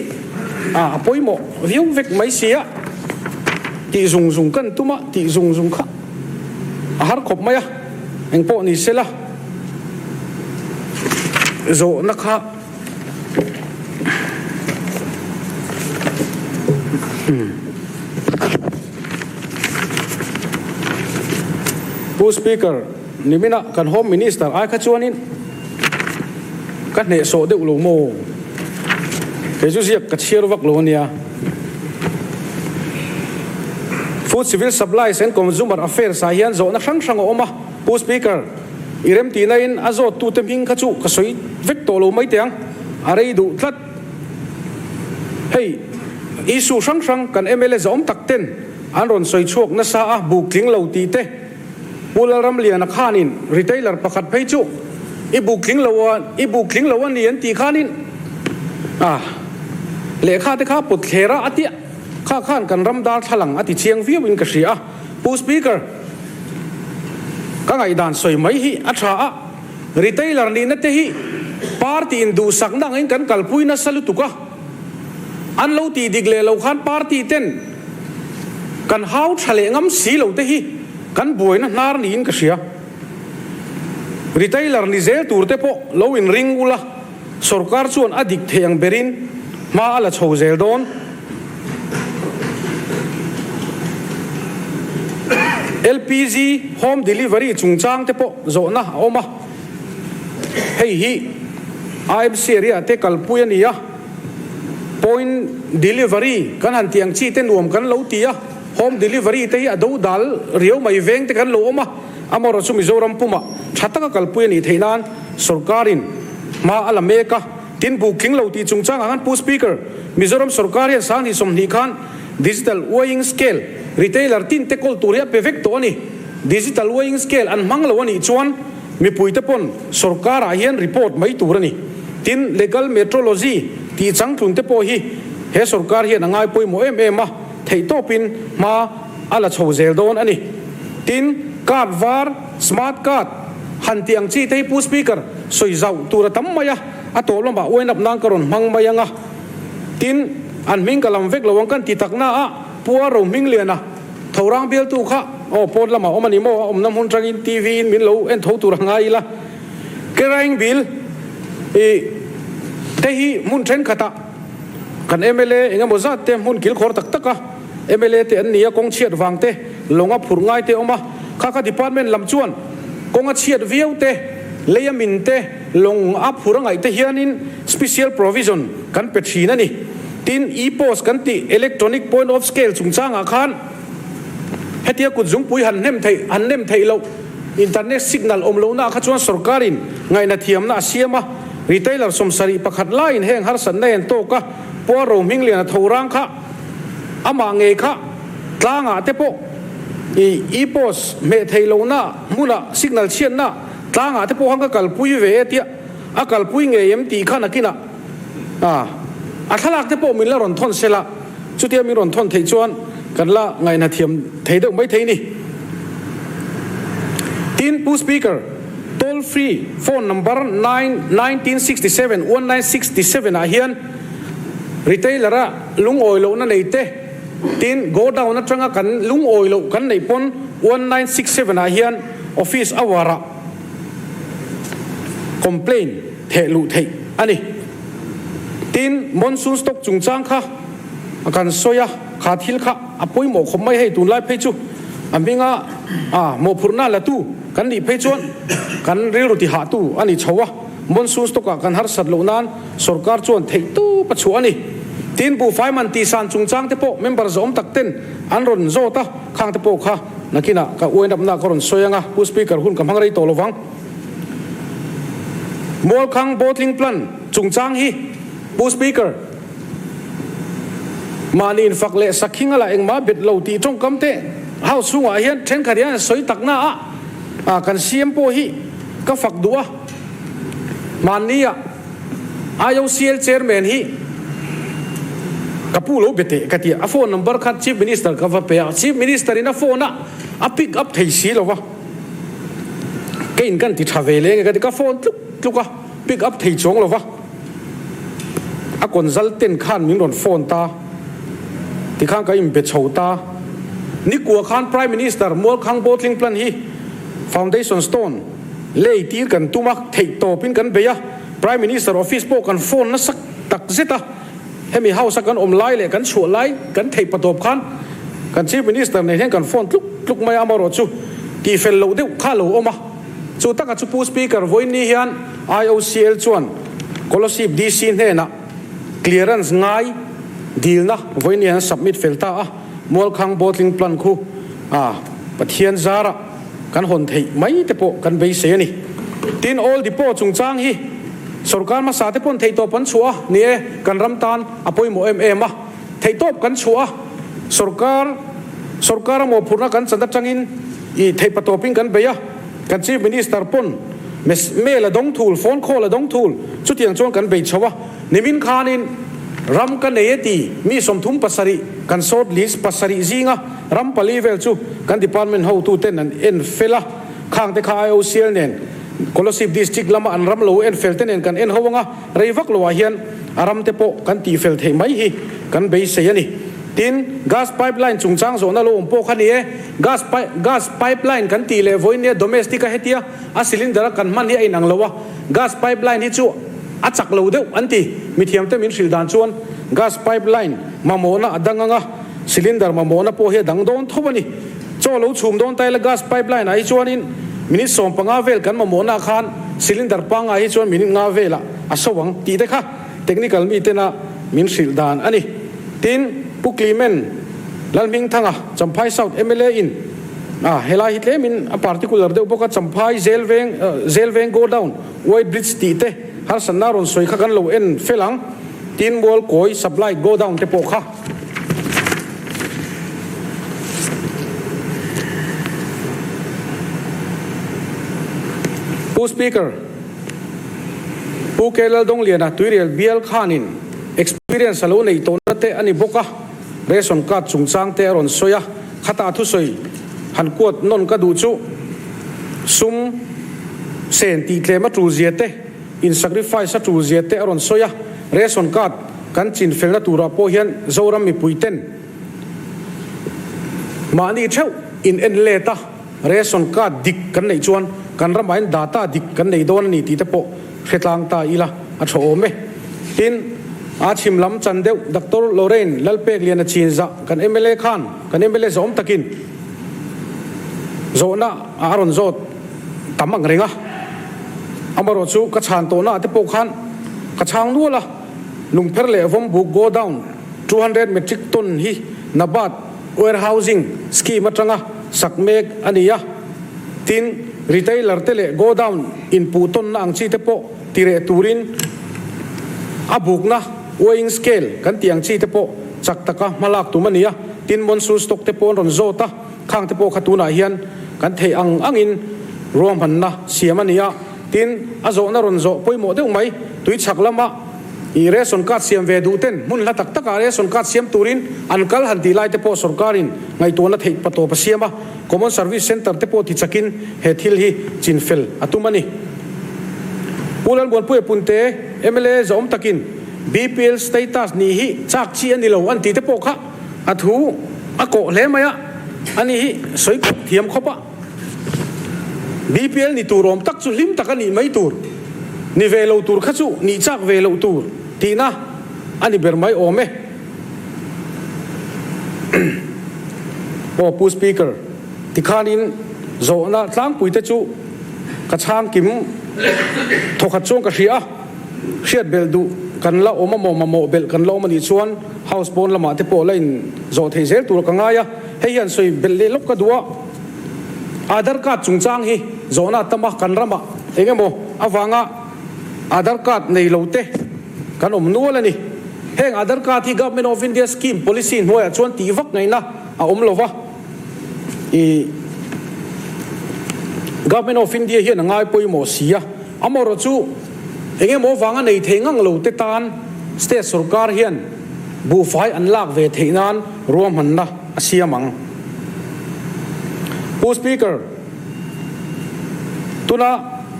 a pawimawh viau vek mai sia, tih zung zung kan tum a, tih zung zung kha a har khawp mai a, engpawh ni sela zawhna kha. Pu Speaker, nimina kan Home Minister ai kha chuanin ka hnehsawh deuh lo maw? Kei chu ziak ka chhiar vak lo ania. Food Civil Supplies and Consumer Affairs ah hian zawhna hrang hrang a awm a, Pu Speaker. I remtihna in a zawttute hming kha chu ka sawi vek tawh lo mai teh ang, a rei duh tlat. Hei, issue hrang hrang kan mla zawm tak ten an rawn sawi chhuak nasa a, buk tling lo tih te, Pu Lalramliana khanin retailer pakhat phei chu i buk tling lo a, i buk tling lo a ni an tih khanin a lehkha te kha pawt thler a a tia, kha khan kan ram darthlalang a ti chiang viau in ka hria a. Pu Speaker, ka ngaihdan sawi mai hi a tha a, retailer nihna te hi party in duhsakna angin kan kalpui nasa lutuk a, an lo tih dik leh lo khan party ten kan hau tha leh ngam si lo te hi kan buaina hnar niin ka hria. Retailer ni zel tur te pawh lo inring ula. Sorkar chuan a dik thei ang berin hma a la chho zel dawn. LPG home delivery chungchang te pawh zawhna a awm a, hei hi IMC area te kalpui a ni a, point delivery kan han tih ang chi te nuam kan lo ti a, home delivery te hi a do dal riau mai veng te kan lo awm a, amaherawhchu chu Mizoram pumah tha taka kalpui a nih theih nan Sorkarin hma a la mek a, tin buk tling lo tih chungchangah khan Pu Speaker, Mizoram sorkar hian 2020 khan Digital Weighing Scale retailer tin te kawl tur hi a pe vek tawh a ni. Digital Weighing Scale an hmang lo a nih chuan mipuite pawn sorkarah hian report mai tur a ni. Tin, Legal Metrology tih changtlun te pawh hi he sorkar hian a ngai pawimawh em em a, theihtawpin hma a la chho zel dawn a ni. Tin, card var, smart card, han tih ang chi te hi Pu Speaker, sawi zauh tur a tam mai a, a tawh lamah uain up nan ka rawn hmang mai ang a. Tin, an hming ka lam vek lo ang kan ti tak na a, Pu A Rohmingliana, Thorang bialtu kha aw pawn lamah awm a ni maw, a awmna hmun tangin TV in min lo en tho tur a ngai ila. Keraing bill i te hi hmun thenkhatah kan mla engemaw zat te hmun kilkhawr tak tak a, Mla te an ni a, kawng chhiat vang te, lawng a phurh ngai te awm a, kha kha department lam chuan kawng a chhiat viau te, lei a min te, lawng a phurh a ngaih te hianin special provision kan pe thin a ni. Tin, e-post kan tih electronic point of scale chungchangah khan hetia kut zungpui han hnem theih han nem theih loh internet signal awm lohna ah kha chuan sorkarin ngaihna thiamna a siam a, retailer 71 laiin heng harsatna en tawk a, Puar Rohminglian a tho rang kha Amah ngei kha tlangah te pawh i e-post hmeh theih lohna hmunah signal chhiatna tlangah te pawh khan ka kalpui ve e tia a kalpui ngei em tih kha nakinah a thlalak te pawh min la rawn thawn sela chutia min rawn thawn theih chuan kan la ngaihna thiam thei deuh mai thei ni. Tin, Pu Speaker, toll free phone number nine 1967 1967 ah hian retailer a lungawi lohna nei te. Tin, godown atanga kan lungawi loh kan neih pawn 1967 ah hian office hour ah complaint theh luh theih a ni. Tin, monsoon stock chungchang kha kan sawi a, kha thil kha a pawimawh khawp mai hei tunlai phei chu a hminga a mawhphurhna la tu kan nih phei chuan kan rilru ti hah tu a ni chho a, monsoon stock ah kan harsat loh nan sorkar chuan theih tawp a chhuah a ni. Tin, buhfai man tihsan chungchang te pawh member zawm tak ten an rawn zawt a, khang te pawh kha nakinah ka uainapna ka rawn sawi ang a, Pu Speaker hun ka hmang rei tawh lovang. Mualkhang bottling plant chungchang hi Pu Speaker, mahni infak leh sakhinga lah engmah bet lo tih tawngkam te House chhungah hian thenkhat hian an sawi takna a, kan CM pawh hi ka fak duh a, mahnia IOCL Chairman hi ka pu lo be teh ka ti a, a phone number kha Chief Minister ka va pe a, Chief Minister in a phone a a pick up thei si lo va. Ka in kan ti tha ve leng e ka ti, ka phone tluk tluk a, pick up thei chuang lo va, a consultant khan min rawn phone ta, tikhan ka in be chho ta. Nikua khan Prime Minister Mualkhang Bottling Plant hi foundation stone lei tir kan tum a, theih tawpin kan bei a, Prime Minister office pawh kan phone nasa tak zet a. Hemi house a kan awm lai leh kan chhuah lai kan theih patawp khan kan Chief Minister nen hian kan phone tluk tluk mai a, amaherawh chu tihfel loh deuh kha a lo awm a. Chu taka chu Pu Speaker vawiin hian IOCL chuan Kolasib DC hnenah clearance ngai dilna vawiin hian an submit fel ta a, Mualkhang bottling plant khu a Pathian zarah kan hawn theih mai te pawh kan beisei a ni. Tin, Oil Depot chungchang hi sorkar hmasa te pawn theihtawp an chhuah a, ni e, kan ram tan a pawimawh em em a, theihtawp kan chhuah a, sorkar sorkar a mawhphurhna kan chan atangin i theihpatawpin kan bei a, kan Chief Minister pawn mail a dawng thul, phone call a dawng thul, chutiang chuan kan bei chho a, nimin khanin ram ka nei e ti mi 37 kan short list pasarih zinga Ram pali vel chu kan department hotu ten an en fel a, khang te kha IOCL nen Kolasib district lama an ram lo en fel te nen kan en ho anga, rei vak loah hian a ram te pawh kan tih fel theih mai hi kan beisei a ni. Tin, gas pipeline chungchang zawhna lo awm pawh kha ni e, gas gas pipeline kan tih leh vawiin nia domestic a hetia a cylinder a kan hman hi a inang lo a, gas pipeline hi chu a chak lo deuh an ti, mithiamte min hrilh dan chuan gas pipeline mamawhna a dang anga, Cylinder mamawhna pawh hi a dang dawn tho a ni. Chaw lo chhum dawn ta ila gas pipeline ah hi chuanin minute 15 vel kan mamawhna ah khan cylinder pangngai hi chuan minute nga velah a so ang tih te kha technical mi tena min hrilh dan a ni. Tin, Pu Clement Lalhmingthanga, Champhai South mla in a helai hi tlemin a particular deuh bawk a, Champhai Zelveng Zelveng Godown White Bridge tih te harsatna rawn sawi kha kan lo en fel ang. Tin, Mualkawi Supply Godown te pawh kha. Pu Speaker, Pu K Laldawngliana Tuirial bial khanin experience a lo neih tawhna te a ni bawk a, ration card chungchang te a rawn sawi a, khata thusawi han kuat nawn ka duh chu sum sen tih tlem a tul zia te, in sacrifice a tul zia te a rawn sawi a, ration card kan chin felna turah pawh hian Zoram mipui ten mahni theuh in en let a, ration card dik kan neih chuan kan ramah hian data dik kan nei dawn a ni tih te pawh hre tlang ta ila a tha awm e. Tin, a chhim lam chan deuh Doctor Lorraine Lalpekliana chinzah kan mla khan kan mla zawm takin zawhna a rawn zawt tam ang reng a, amaherawh chu ka chhan tawhna ah te pawh khan ka chhang nual a, lungpher leh vawmbuk godown 200 metric ton hi NABARD warehousing scheme atanga sak mek a ni a, tin retailer te leh godown inpuh tawnna ang chi te pawh ti reh turin a bukna weighing scale kan tih ang chi te pawh chak taka hmalak tum a ni a, tin monsoon stock te pawh an rawn zawt a. Khang te pawh kha tunah hian kan theih ang angin ruahmanna siam a ni a, tin, a zawhna rawn zawh pawimawh deuh mai, tui chhak lama ih ration card siam ve duh ten hmun hla tak takah ration card siam turin an kal han tih lai te pawh sorkarin ngaihtuahna theih patawp a siam a, Common Service Centre te pawh tichakin he thil hi chinfel a tum a ni. Pu Lalmuanpuia Punte, mla zawm takin BPL status nih hi chak chi a ni lo an tih te pawh kha. A thu a kawh hle mai a, ani hi sawi kawp thiam khawp a. BPL ni tur awm tak chu hlim tak a nih mai tur, ni ve lo tur kha chu nih chak ve loh tur tihna a ni ber mai awm e. Aw Pu Speaker, tikhanin zawhna tlangpuite chu ka chhang kim thawkhat chuan ka hria a, hriat belh duh kan la awm a maw mamawh belh kan la awm a nih chuan House pawn lamah te pawh la in zawh thei zel tur ka ngai a, hei hian sawi belh leh lawk ka duh a, Aadhar card chungchang hi zawhna a tam a, kan ramah eng emaw avanga Aadhar card nei lo te kan awm nual a ni. Heng Aadhar card hi Government of India scheme policy hnuaiah chuan tih vak ngaihna a awm lo va, ih Government of India hian a ngai pawimawh si a, amaherawh chu eng emaw avanga nei thei ngang lo te tan state sorkar hian buhfai an lak ve theih nan ruahmanna a siam ang. Pu Speaker, tuna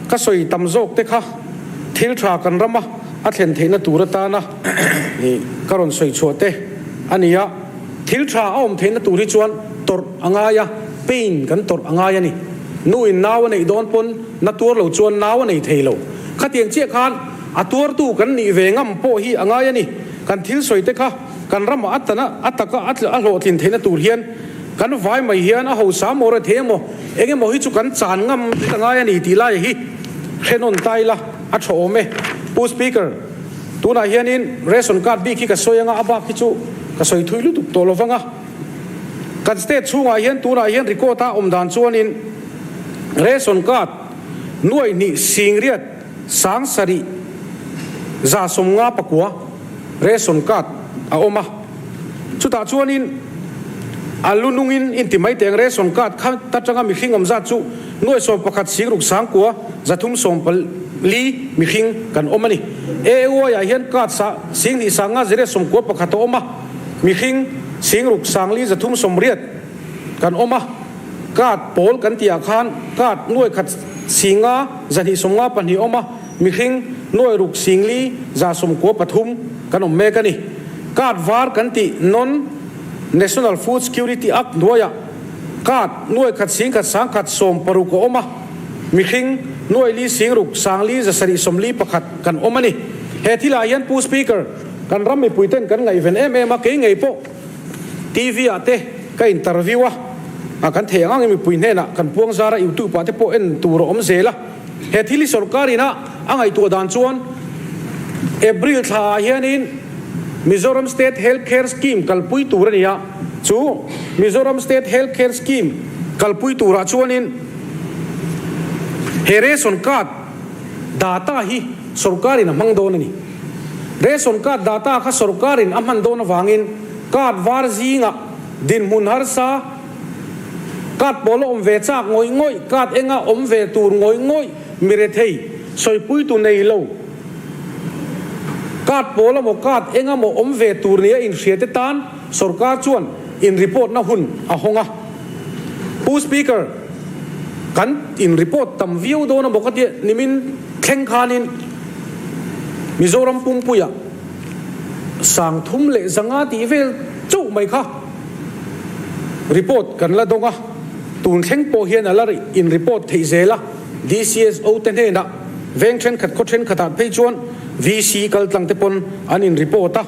ka sawi tam zawk te kha thil tha kan rama a thlen theihna tur atana ka rawn sawi chhuah te a ni a. Thil tha a awm theihna tur hi chuan tawrh a ngai a, pain kan tawrh a ngai a ni. Nu in nau a neih dawn pawn na tuar lo chuan nau a nei thei lo. Khatiang chiah khan a tuartu kan nih ve ngam pawh hi a ngai a ni. Kan thil sawi te kha kan ramah a tana a taka a hlawhtlin theihna tur hian kan vai mai hian a hosa maw rethei emaw eng emaw hi chu kan chan ngam vek a ngai a ni tih lai hi hrenawn ta ila a tha awm e. Pu Speaker, tunah hianin ration card bik hi ka sawi anga a bak hi chu ka sawi thui lutuk tawh lo vang a. Kan state chhungah hian tunah hian record a awm dan chuanin ration card nuaih hnih singriat 70 59 ration card a awm a, chutah chuanin a lu nungin inti mai teng ration card kha ta tanga mihring awm zat chu nuai 11 singruk 9 314 mihring kan awm a ni. AAY ah hian card sa 2 5 0 91 a awm a, mihring singruk 5 380 kan awm a. Card pawl kan tih ah khan card nuai khat 5 252 awm a, mihring nuai ruk 4 193 kan awm mek a ni. Card var kan tih non National Food Security Act hnuaiah card nuai khat 1 1 160 a awm a, mihring nuai li 6 5 741 kan awm a ni. He thilah hian Pu Speaker, kan ram mipuiten kan ngaihven em em a, kei ngei pawh TV ah te ka interview a, a kan theih ang angin mipui hnenah kan puang zar a, YouTube ah te pawh en tur a awm zel a. He thil hi sorkar ina a ngaihtuah dan chuan April thla ah hianin Mizoram State Health Care Scheme kalpui tur a ni a, chu Mizoram State Health Care Scheme kalpui turah chuanin he ration card data hi sorkar in a hmang dawn a ni. Ration card data kha sorkarin a hman dawn avangin card var zingah dinhmun harsa, card pawl a awm ve chak ngawih ngawih, card enga awm ve tur ngawih ngawih, mi rethei, sawipuitu nei lo, card pawl emaw card enga maw awm ve tur nia inhriate tan sorkar chuan in report na hun a hawng a. Pu Speaker, kan in report tam viau dawn emaw ka tia nimin thleng khanin, Mizoram pumpuia 305 tih vel chauh mai kha report kan la dawng a, tun thleng pawh hian a la in report theih zel a, DCSO te hnenah veng thenkhat khaw thenkhatah phei chuan VC kal tlang te pawn an in report a,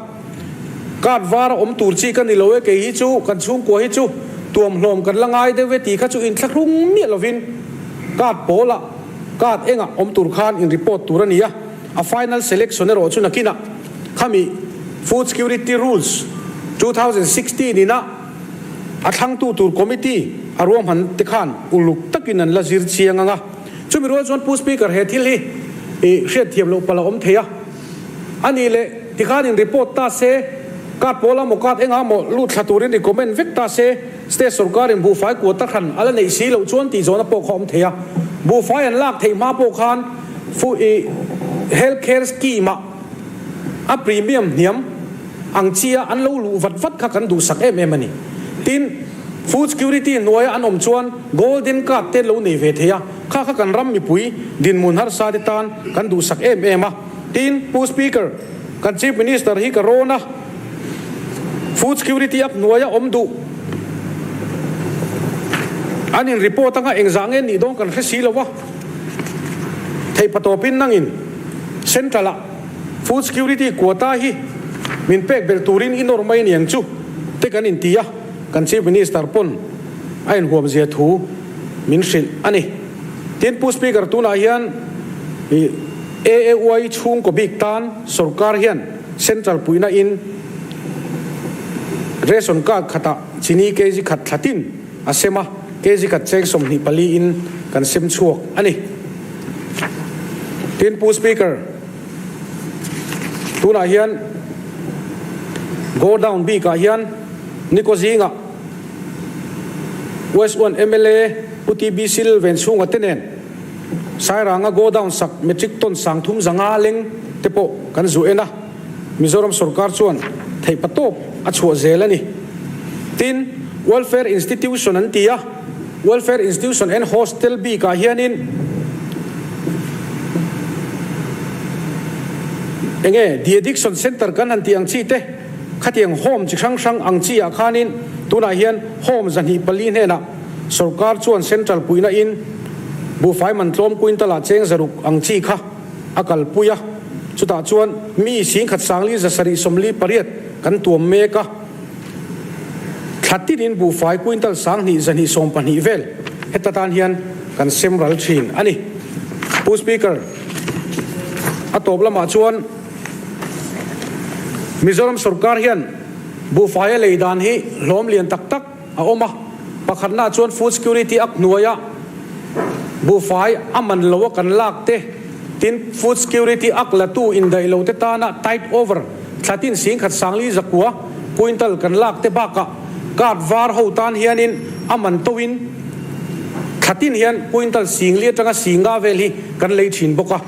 card var a awm tur chi ka ni lo e kei hi chu kan chhungkua hi chu tuamhlawm kan la ngai deuh e tih kha chu inthlahrung miah lovin card pawlah Card engah awm tur khan in report tur a ni a, a final selection erawh chu nakinah khami Food Security Rules 2016 ina a thlangtu tur committee a ruahman te khan uluk takin an la zir chiang ang a. Chumi rual chuan Pu Speaker he thil hi i hriatthiam loh palh a awm thei a, a nih leh tikhan in report ta se, card pawl a maw card engah maw lut thla turin recommend vek ta se, State sorkarin buhfai quota hran a la neih si loh chuan tih zawhna pawh kha awm thei a. Buhfai an lak theih hma pawh khan fu i Health Care Scheme-ah a premium hniam ang chi a an lo luh vat vat kha kan duhsak em em a ni. Tin, Food Security hnuaia an awm chuan Golden Card te an lo nei ve thei a, kha kha kan ram mipui dinhmun harsa te tan kan duhsak em em a. Tin, Pu Speaker, kan Chief Minister hi ka rawn a. Food Security Act hnuaia awm duh an in report anga engzah nge nih dawn kan hre si lo a, theihpatawpin nangin Central ah Food Security quota hi min pek belh turin i nawr mai aniang chu te kan inti a, kan Chief Minister pawn a inhuamzia thu min hrilh a ni. Tin, Pu Speaker tunah hian AAY chhungkaw bik tan sorkar hian Central puihna in ration card khatah chini kg khat thlatin a sem a, kg khat cheng 24 in kan sem chhuak a ni. Tin, Pu Speaker, tunah hian godown bikah hian Niko zingah West 1 mla Pu TB Sil Venchhunga te nen Sairanga godown sak metric ton 3500 leng te pawh kan zu en a, Mizoram sorkar chuan theihpa tawp a chhuah zel a ni. Tin, Welfare Institution an ti a, Welfare Institution and Hostel bikah hianin enge De-addiction Centre kan han tih ang chi te, Khatiang home chi hrang hrang ang chi ah khanin tunah hian home 204 hnenah sorkar chuan central puihna in buhfai man tlawm quintal ah cheng 600 ang chi kha a kalpui a, chutah chuan mi 10,000 778 kan tuam mek a, thla tinin buhfai quintal 2,212 vel heta tan hian kan sem ral thin a ni. Pu Speaker, a tawp lamah chuan. Mizoram sorkar hian buhfai a lei dan hi hlawm lian tak tak a awm a, pakhatnaah chuan Food Security Act hnuaia buhfai a man lo a kan lak te, tin Food Security Act latu indaih lo te tana tide over thla tin 10,400 quintal kan lak te bakah card var ho tan hianin a man toin thla tin hian quintal 4,000 atanga 5,000 vel hi kan lei thin bawk a.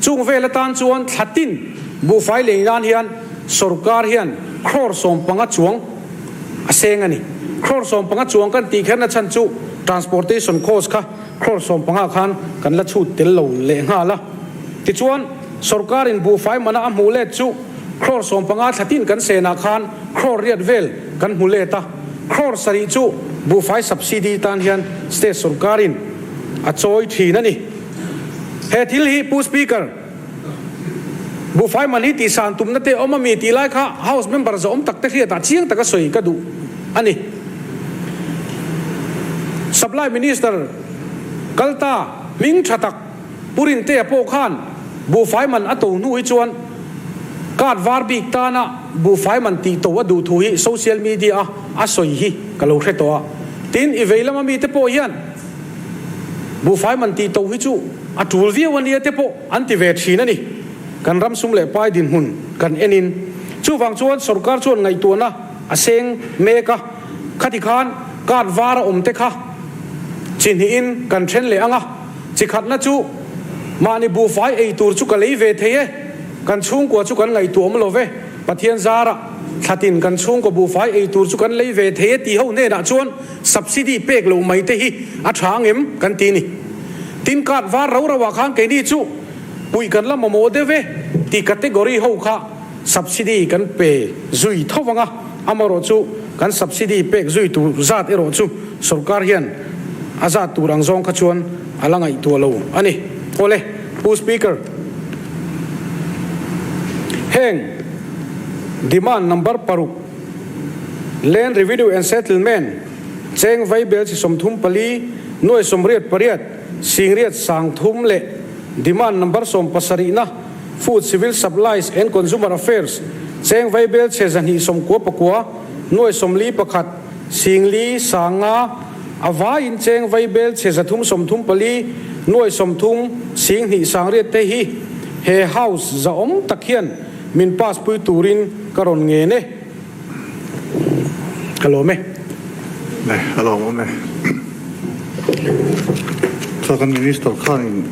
Chung vel atan chuan thla tin buhfai lei nan hian sorkar hian crore 15 chuang a seng a ni. Crore 15 chuang kan tih kherna chhan chu transportation cost kha crore 15 khan kan la chhut tel lo leh nghal a. Tichuan, sorkarin buhfai mana a hmuh let chu crore 15 thla tin kan senah khan crore 8 vel kan hmu let a. Crore 7 chu buhfai subsidy tan hian state sorkarin a chawi thin a ni. He thil hi Pu Speaker, buhfai man hi tihsan tumna te awm ami tih lai kha House member zawhawm tak te hriatah chiang taka sawi ka duh a ni. Supply Minister kalta hming tha tak Pu Rintea pawh khan buhfai man a to hnu hi chuan card var bik tana buhfai man tih to a duh thu hi social media a a sawi hi ka lo hre tawh a. Tin, i vei lama mite pawh hian Buhfai man tih to hi chu a tul viau a nia te pawh an ti ve thin a ni. Kan ram sum leh pai dinhmun kan enin. Chuvang chuan sorkar chuan ngaihtuahna a seng mek a, khati khan card var a awm te kha chi hnihin kan then leh ang a, chi khatna chu mahni buhfai ei tur chu ka lei ve thei e, kan chhungkua chu kan ngaihtuah awm lo ve. Pathian zarah thlatin kan chhungkaw buhfai ei tur chu kan lei ve thei e tih ho hnenah chuan subsidy pek loh mai te hi a tha angem kan ti ni. Tin card var rau rau ah khan keini chu puih kan la mamawh deuh e tih category ho kha subsidy kan pe zui tho vang a, amaherawh chu kan subsidy pek zui tur zat erawh chu sorkar hian a zat tur ang zawng kha chuan a la ngaihtuah lo a ni. Awle Pu Speaker, heng demand number paruk, Land Revenue and Settlement, cheng vaibel chi 34, nuai 88, 800 30 leh demand number 70na Food, Civil Supplies and Consumer Affairs, cheng vaibel chhe 299, nuai 41, 4 500, A vaiin cheng vaibel chhe 334, nuai 30, 2 800 te hi he House zahawm tak hian min pass pui turin ka rawn ngen e. Ka lawm e. Ne, a lawmawm e. Chuan kan Minister khanin.